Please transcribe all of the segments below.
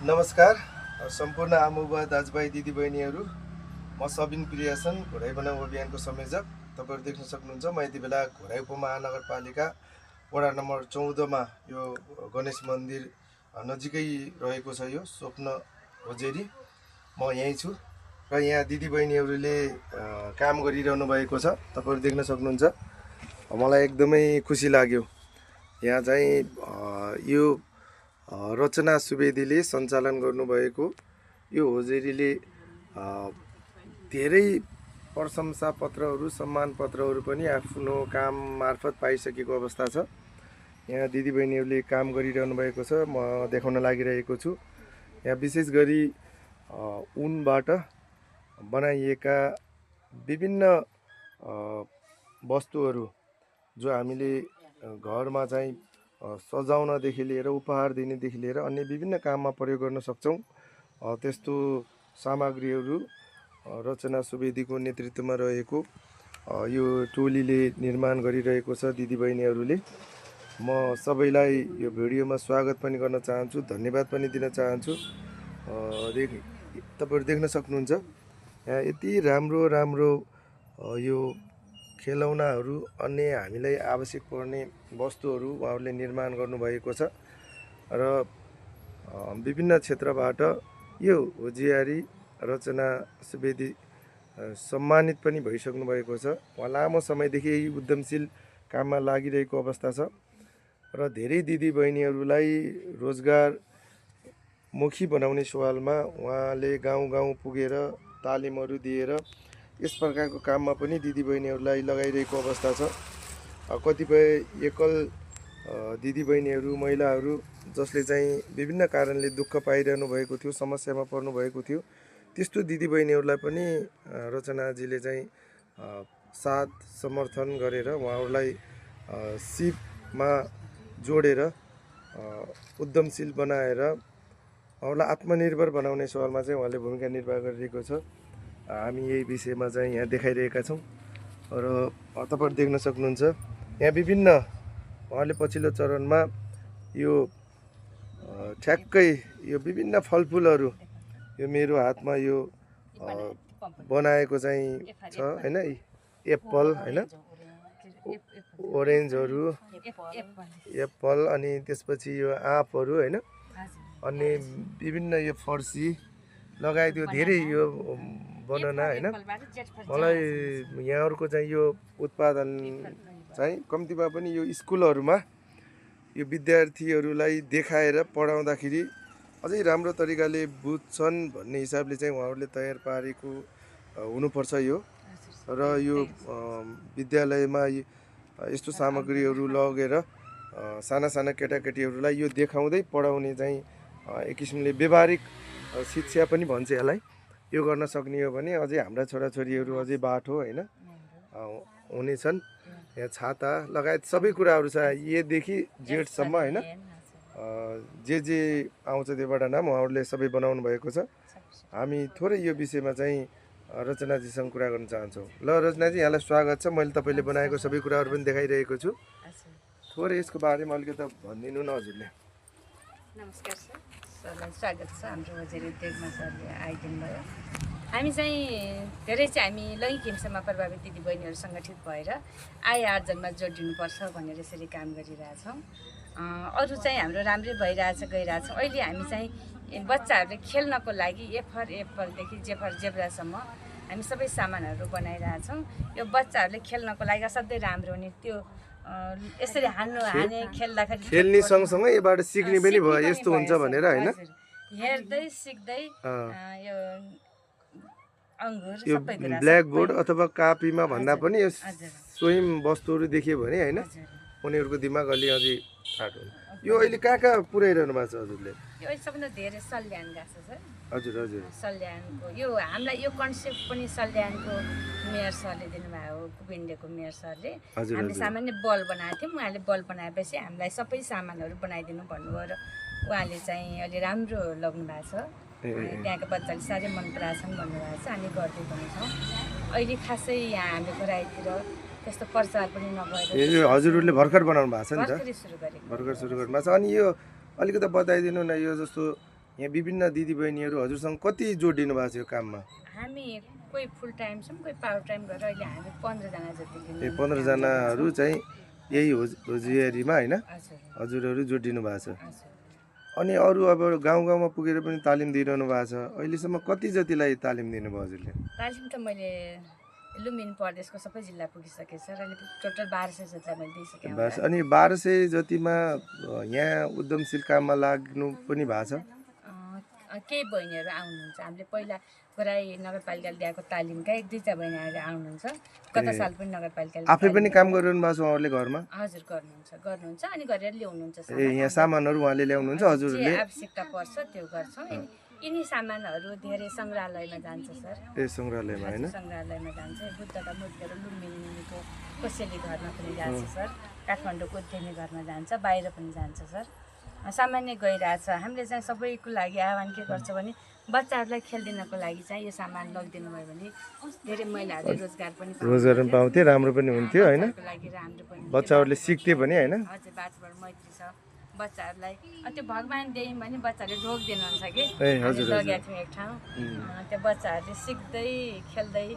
नमस्कार सम्पूर्ण आमाबुवा दाजुभाइ दिदीबहिनीहरू। म सबिन प्रियासन, घोराई बनाऊ अभियानको संयोजक। तपाईँहरू देख्न सक्नुहुन्छ म यति बेला घोराई उपमहानगरपालिका वडा नम्बर 14 मा यो गणेश मन्दिर नजिकै रहेको छ। यो स्वप्न होजेरी म यहीँ छु र यहाँ दिदीबहिनीहरूले काम गरिरहनु भएको छ। तपाईँहरू देख्न सक्नुहुन्छ। मलाई एकदमै खुसी लाग्यो। यहाँ चाहिँ यो रचना सुवेदीले सञ्चालन गर्नुभएको यो होजेरीले धेरै प्रशंसा पत्रहरू, सम्मान पत्रहरू पनि आफ्नो काम मार्फत पाइसकेको अवस्था छ। यहाँ दिदीबहिनीहरूले काम गरिरहनु भएको छ, म देखाउन लागिरहेको छु। यहाँ विशेष गरी ऊनबाट बनाइएका विभिन्न वस्तुहरू जो हामीले घरमा चाहिँ सजाउनदेखि लिएर उपहार दिनेदेखि लिएर अन्य विभिन्न काममा प्रयोग गर्न सक्छौँ। त्यस्तो सामग्रीहरू रचना सुवेदीको नेतृत्वमा रहेको यो टोलीले निर्माण गरिरहेको छ दिदीबहिनीहरूले। म सबैलाई यो भिडियोमा स्वागत पनि गर्न चाहन्छु, धन्यवाद पनि दिन चाहन्छु। तपाईँहरू देख्न सक्नुहुन्छ यहाँ यति राम्रो राम्रो यो खेलौनाहरू, अन्य हामीलाई आवश्यक पर्ने वस्तुहरू उहाँहरूले निर्माण गर्नुभएको छ र विभिन्न क्षेत्रबाट यो होजियारी रचना सुवेदी सम्मानित पनि भइसक्नु भएको छ। उहाँ लामो समयदेखि यही उद्यमशील काममा लागिरहेको अवस्था छ र धेरै दिदीबहिनीहरूलाई रोजगारमुखी बनाउने सवालमा उहाँले गाउँ गाउँ पुगेर तालिमहरू दिएर यस प्रकारको काममा पनि दिदीबहिनीहरूलाई लगाइरहेको अवस्था छ। कतिपय एकल दिदीबहिनीहरू, महिलाहरू जसले चाहिँ विभिन्न कारणले दुःख पाइरहनु भएको थियो, समस्यामा पर्नु भएको थियो, त्यस्तो दिदीबहिनीहरूलाई पनि रचनाजीले चाहिँ साथ समर्थन गरेर उहाँहरूलाई सिपमा जोडेर उद्यमशील बनाएर उहाँलाई आत्मनिर्भर बनाउने सवालमा चाहिँ उहाँले भूमिका निर्वाह गरिरहेको छ। हामी यही विषयमा चाहिँ यहाँ देखाइरहेका छौँ र तपाईँहरू देख्न सक्नुहुन्छ यहाँ विभिन्न उहाँले पछिल्लो चरणमा यो ठ्याक्कै यो विभिन्न फलफुलहरू यो मेरो हातमा यो बनाएको चाहिँ छ हैन, एप्पल हैन, ओरेन्जहरू, एप्पल, अनि त्यसपछि यो आँपहरू हैन, अनि विभिन्न यो फर्सी लगायत यो धेरै यो बनाना हैन। मलाई यहाँहरूको चाहिँ यो उत्पादन चाहिँ कम्तीमा पनि यो स्कुलहरूमा यो विद्यार्थीहरूलाई देखाएर पढाउँदाखेरि अझै राम्रो तरिकाले बुझ्छन् भन्ने हिसाबले चाहिँ उहाँहरूले तयार पारेको हुनुपर्छ यो। र यो विद्यालयमा यस्तो सामग्रीहरू लगेर साना साना केटाकेटीहरूलाई यो देखाउँदै पढाउने चाहिँ एक किसिमले व्यवहारिक शिक्षा पनि भन्छ यसलाई। यो गर्न सक्ने हो भने अझै हाम्रा छोराछोरीहरू अझै बाठो हैन हुनेछन्। यहाँ छाता लगायत सबै कुराहरू छ, एदेखि जेडसम्म हैन, जे आउँछ त्योबाट नाम उहाँहरूले सबै बनाउनु भएको छ। हामी थोरै यो विषयमा चाहिँ रचनाजीसँग कुरा गर्न चाहन्छौँ। ल रचनाजी, यहाँलाई स्वागत छ। मैले तपाईँले बनाएको सबै कुराहरू पनि देखाइरहेको छु। थोरै यसको बारेमा अलिकति भनिदिनु न हजुरले। नमस्कार सर, सरलाई स्वागत छ। हाम्रो होजेरी उद्योगमा सरले आइदिनु भयो। हामी चाहिँ धेरै चाहिँ हामी लैङ्गिक हिंसामा प्रभावित दिदीबहिनीहरू सङ्गठित भएर आय आर्जनमा जोडिनुपर्छ भनेर यसरी काम गरिरहेछौँ। अरू चाहिँ हाम्रो राम्रै भइरहेछ, गइरहेछ। अहिले हामी चाहिँ बच्चाहरूले खेल्नको लागि ए फर एप्पलदेखि जे फर जेब्रासम्म हामी सबै सामानहरू बनाइरहेछौँ। यो बच्चाहरूले खेल्नको लागि असाध्यै राम्रो हुने, त्यो यसरी हाने खेल्दाखेरि खेल्ने सँगसँगै यबाट सिक्ने पनि भयो, यस्तो हुन्छ भनेर हैन, हेर्दै सिक्दै यो अङ्गुर यो ब्ल्याक बोर्ड अथवा कापीमा भन्दा पनि यो स्वयं वस्तुहरू देख्यो भने हैन उनीहरूको दिमाग अलि अझै ठाडो हुन्छ। यो अहिले कहाँ पुर्याइरहनु भएको छ हजुरले? यो सबभन्दा धेरै सल्यान गएको छ सर। हजुर हजुर, सल्यानको यो हामीलाई यो कन्सेप्ट पनि सल्यानको मेयर सरले दिनुभएको हो, कुपिन्डेको मेयर सरले। हामीले सामान्य बल बनाएको थियौँ, उहाँले बल बनाएपछि हामीलाई सबै सामानहरू बनाइदिनु भन्नुभयो र उहाँले चाहिँ अलि राम्रो लग्नु भएको छ। त्यहाँको बच्चाले साह्रै मन पराएछन् भन्नुभएको छ। हामी गर्दै पनि छौँ। अहिले खासै यहाँ हाम्रो घराइतिर त्यस्तो प्रचार पनि नभएर हजुरहरूले भर्खर बनाउनु भएको छ नि त, भर्खरै सुरु गरेको, भर्खर सुरु गर्नु भएको छ। अनि यो अलिकति बताइदिनु न, यो जस्तो यहाँ विभिन्न दिदीबहिनीहरू हजुरसँग कति जोडिनु भएको छ यो काममा? हामी कोही फुल टाइम छौँ, कोही पावर टाइम गरेर अहिले हामी 15 जना जति। 15 जनाहरू चाहिँ यही होजियारीमा होइन हजुरहरू जोडिनु भएको छ। अनि अरू अब गाउँमा पुगेर पनि तालिम दिइरहनु भएको छ। अहिलेसम्म कति जतिलाई तालिम दिनुभयो हजुरले? तालिम त मैले लुम्बिनी प्रदेशको सबै जिल्ला पुगिसकेँ सर। अहिले टोटल 1200 जतिलाई मैले दिइसकेँ। अनि 1200 जतिमा यहाँ उद्यमशील काममा लाग्नु पनि भएको छ? केही बहिनीहरू आउनुहुन्छ। हामीले पहिला गराई नगरपालिकाले दिएको तालिमका 1-2 बहिनीहरू आउनुहुन्छ। गत साल पनि नगरपालिकाले आफै पनि काम गरिरहनु भएको छ उहाँहरूले घरमा? हजुर गर्नुहुन्छ अनि गरेर ल्याउनुहुन्छ। यहाँ सामानहरू उहाँले ल्याउनुहुन्छ, हजुरले आवश्यकता पर्छ त्यो गर्छौँ। यिनी सामानहरू धेरै सङ्ग्रहालयमा जान्छ सर। सङ्ग्रहालयमा होइन? सङ्ग्रहालयमा जान्छ। बुद्धका मूर्तिहरू लुम्बिनीको कोसेली घरमा पनि जान्छ सर। काठमाडौँको उद्यमी घरमा जान्छ, बाहिर पनि जान्छ सर। सामान्य गइरहेछ। हामीले चाहिँ सबैको लागि आह्वान के गर्छ भने बच्चाहरूलाई खेलिदिनको लागि चाहिँ यो सामान लगिदिनु भयो भने धेरै महिलाहरूले रोजगार पनि पाउँथे, राम्रो पनि हुन्थ्यो होइन? राम्रो पनि बच्चाहरूले सिक्थे पनि होइन? हजुर, बाटबाट मैत्री छ बच्चाहरूलाई। त्यो भगवान् दियौँ भने बच्चाहरूले ढोक दिनुहुन्छ कि लगेको थियौँ एक ठाउँ। त्यो बच्चाहरूले सिक्दै खेल्दै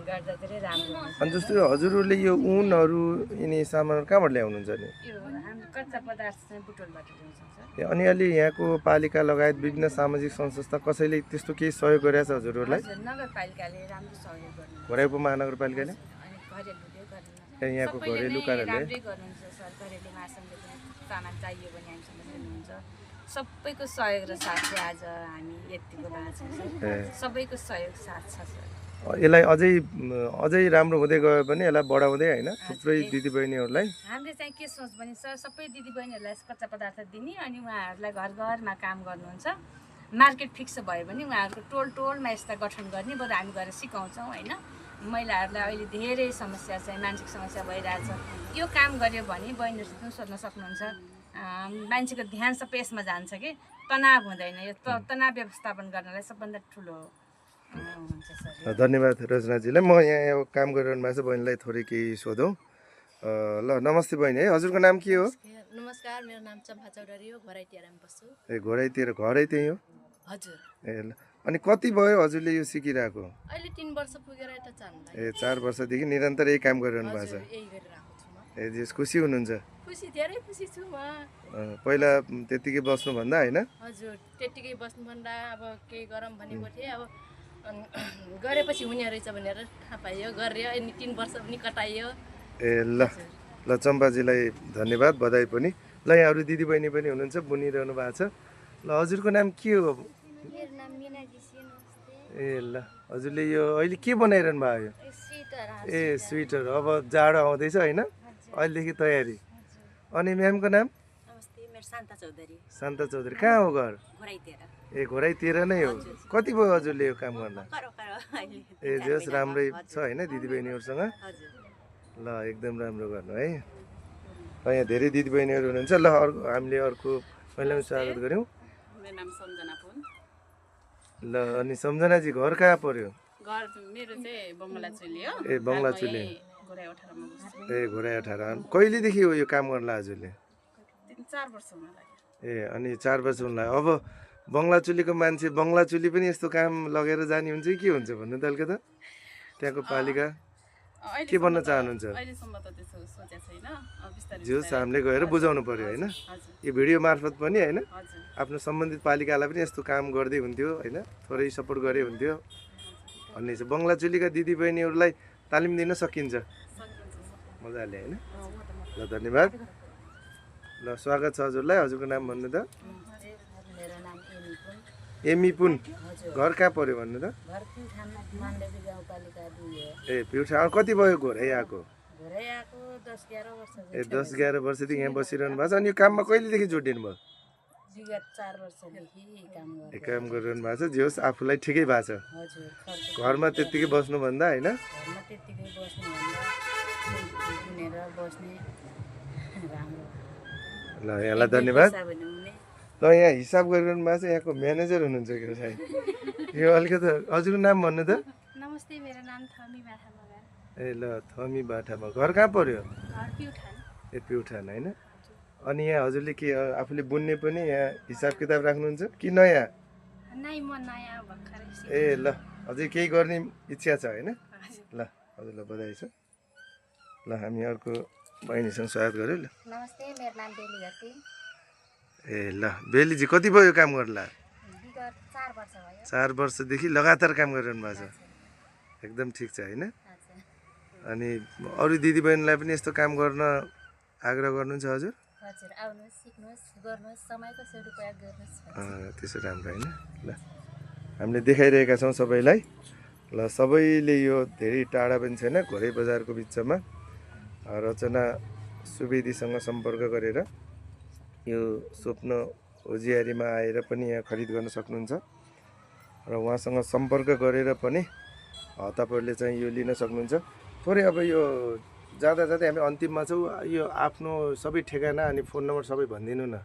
गर्दा धेरै राम्रो हुन्छ। अनि जस्तो हजुरहरूले यो ऊनहरू यिनी सामानहरू कहाँबाट ल्याउनुहुन्छ नि? यो हामी कच्चा पदार्थ चाहिँ बुटोलबाट ल्याउँछौँ सर। अनि अलि यहाँको पालिका लगायत विभिन्न सामाजिक संस्था कसैले त्यस्तो केही सहयोग गरेछ हजुरहरूलाई? नगरपालिकाले राम्रो सहयोग गर्नुहुन्छ। घरेलु महानगरपालिकाले? अनि घरेलुले गर्नुहुन्छ। यहाँको घरेलु कार्यालय राम्रै गर्नुहुन्छ सर। घरेलु महासङ्घले पनि सामान चाहियो भने हामीसँग दिनुहुन्छ। सबैको सहयोग र साथ चाहिँ आज हामी यतिको भएको छौँ सर। सबैको सहयोग साथ छ सर। यसलाई अझै राम्रो हुँदै गयो भने यसलाई बढाउँदै होइन थुप्रै दिदीबहिनीहरूलाई हामीले चाहिँ के सोच भने सर सबै दिदीबहिनीहरूलाई कच्चा पदार्थ दिने अनि उहाँहरूलाई घर घरमा काम गर्नुहुन्छ। मार्केट फिक्स भयो भने उहाँहरूको टोलमा यस्ता गठन गर्ने बरु हामी गएर सिकाउँछौँ होइन। महिलाहरूलाई अहिले धेरै समस्या चाहिँ मानसिक समस्या भइरहेछ। यो काम गर्यो भने बहिनीहरू पनि सोध्न सक्नुहुन्छ। मान्छेको ध्यान सबै यसमा जान्छ कि तनाव हुँदैन। यो तनाव व्यवस्थापन गर्नलाई सबभन्दा ठुलो हुन्छ सर। धन्यवाद रचनाजीलाई। म यहाँ काम गरिरहनु भएको छ बहिनीलाई थोरै केही सोधौँ। ल नमस्ते बहिनी है, हजुरको नाम के हो? नमस्कार, मेरो नाम चम्पा चौधरी हो। घोराइतिरमा बस्छु। घोराइतिर घरै त्यही हो? हजुर। ल अनि कति भयो हजुरले यो सिकिरहेको? अहिले 3 वर्ष पुगेर यता चाहनुलाई। 4 वर्षदेखि निरन्तर यही काम गरिरहनु भएको छ? यही गरिरहेको छु म। जस खुसी हुनुहुन्छ? खुसी, धेरै खुसी छु म। पहिला त्यतिकै बस्नुभन्दा होइन? हजुर, त्यतिकै बस्नुभन्दा अब केही गरौँ भनेको थिएँ। अब गरेपछि हुने रहेछ भनेर थाहा पाइयो, गरेर अनि 3 वर्ष पनि कटाइयो। ल चम्पाजीलाई धन्यवाद, बधाई पनि। ल यहाँ अरू दिदीबहिनी पनि हुनुहुन्छ, बुनिरहनु भएको छ। ल हजुरको नाम के हो? मेरो नाम मिनाजी छ। ल हजुरले यो अहिले के बनाइरहनु भयो? स्वेटर। अब जाडो आउँदैछ होइन, अहिलेदेखि तयारी। अनि म्यामको नाम? नमस्ते, मेरो शान्ता चौधरी। शान्ता चौधरी, कहाँ हो घर? घोराइतिर। घोराइतिर नै हो। कति भयो हजुरले यो काम गर्न? जस राम्रै छ होइन दिदीबहिनीहरूसँग? ल एकदम राम्रो गर्नु है। यहाँ धेरै दिदीबहिनीहरू हुनुहुन्छ। ल हामीले अर्को पहिला स्वागत गऱ्यौँ। मेरो नाम सम्झना पुन। ल अनि सम्झनाजी घर कहाँ पर्यो? घर मेरो चाहिँ बङ्गलाचुली हो। बङ्गलाचुली। घोराइ 18मा बस्छु। घोराइ 18। कहिलेदेखि हो यो काम गर्नलाई हजुरले? 4 वर्ष हुन लाग्यो। अनि 4 वर्ष हुन लाग्यो। अब बङ्गलाचुलीको मान्छे बङ्गलाचुली पनि यस्तो काम लगेर जाने हुन्छ कि के हुन्छ भन्नु त अलिकति? त्यहाँको पालिका के भन्न चाहनुहुन्छ? अहिलेसम्म त त्यसो सोचेको छैन। बिस्तारै जोस् हामीले गएर बुझाउनु पर्यो होइन? यो भिडियो मार्फत पनि होइन आफ्नो सम्बन्धित पालिकालाई पनि यस्तो काम गर्दै हुन्थ्यो होइन, थोरै सपोर्ट गरे हुन्थ्यो भन्ने छ। बङ्गलाचुलीका दिदीबहिनीहरूलाई तालिम दिन सकिन्छ मजाले होइन? ल धन्यवाद। ल स्वागत छ हजुरलाई। हजुरको नाम भन्नु त? मेरो नाम एमी पुन। घर कहाँ पर्यो भन्नु त? घर प्युठानमा माण्डवी गाउँपालिका 2 हो। प्युठान। कति भयो घोराइ आएको? घोराइ आएको 10-11 वर्ष। 10-11 वर्षदेखि यहाँ बसिरहनु भएको छ। अनि यो काममा कहिलेदेखि जोडिनु भयो? विगत 4 वर्षदेखि काम गरिरहनु भएको छ। जे होस् आफूलाई ठिकै भएको छ। हजुर। घरमा त्यत्तिकै बस्नुभन्दा होइन? घरमा त्यत्तिकै बस्नुभन्दा बुनेर बस्ने राम्रो। ल यहाँलाई धन्यवाद। ल यहाँ हिसाब गरिरहनु भएको छ, यहाँको म्यानेजर हुनुहुन्छ कि सायद? यो अलिकति हजुरको नाम भन्नु त? नमस्ते, मेरो नाम थमी बाठा मगर। ल थमी बाठामा। घर कहाँ पर्यो? घर प्युठान। प्युठान होइन? अनि यहाँ हजुरले के आफूले बुन्ने पनि यहाँ हिसाब किताब राख्नुहुन्छ कि नयाँ? नै म नयाँ भर्खरै ए ल अझै केही गर्ने इच्छा छ होइन? ल हजुरलाई बधाई छ। ल हामी अर्को बहिनीसँग स्वागत गऱ्यो। ल नमस्ते, मेरो नाम बेली घरती। ए ल बेलीजी कति भयो काम गर्ला? विगत 4 वर्ष भयो। 4 वर्षदेखि लगातार काम गरिरहनु भएको छ। एकदम ठिक छ होइन? अनि अरू दिदीबहिनीलाई पनि यस्तो काम गर्न आग्रह गर्नुहुन्छ हजुर? हजुर, आउनुहोस्, सिक्नुहोस्, गर्नुहोस्, समयको सदुपयोग गर्नुहोस्। त्यसो राम्रो होइन? ल हामीले देखाइरहेका छौँ सबैलाई। ल सबैले यो धेरै टाढा पनि छैन, घोरै बजारको बिचमा रचना सुवेदीसँग सम्पर्क गरेर यो स्वप्न होजियारीमा आएर पनि यहाँ खरिद गर्न सक्नुहुन्छ र उहाँसँग सम्पर्क गरेर पनि तपाईँहरूले चाहिँ यो लिन सक्नुहुन्छ। थोरै अब यो जाँदा जाँदै हामी अन्तिममा छौँ, यो आफ्नो सबै ठेगाना अनि फोन नम्बर सबै भनिदिनु न।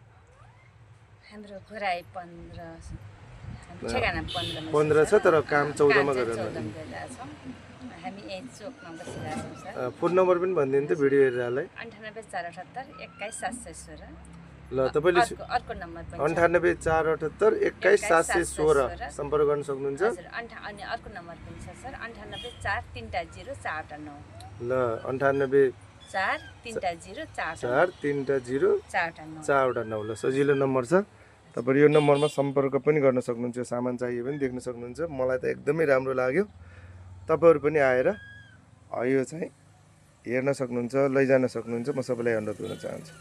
हाम्रो घोराई 15 ठेगाना 15 छ तर काम 14 मा गरेर हामी यही चोक नम्बर सिधाछौँ सर। फोन नम्बर पनि भनिदिनु त भिडियो हेरेरलाई। 98 478 21 716। ल तपाईँले अर्को नम्बर पनि 98 478 21 716 सम्पर्क गर्न सक्नुहुन्छ। हजुर, अनि अर्को नम्बर पनि छ सर, 98 4 3 0 4 9। ल 98 4 3 0 4 4 3 0 9। 4 9। ल सजिलो नम्बर छ, तपाईँहरू यो नम्बरमा सम्पर्क पनि गर्न सक्नुहुन्छ। सामान चाहियो भने देख्न सक्नुहुन्छ। मलाई त एकदमै राम्रो लाग्यो। तपाईँहरू पनि आएर यो चाहिँ हेर्न सक्नुहुन्छ, लैजान सक्नुहुन्छ। म सबैलाई अनुरोध गर्न चाहन्छु।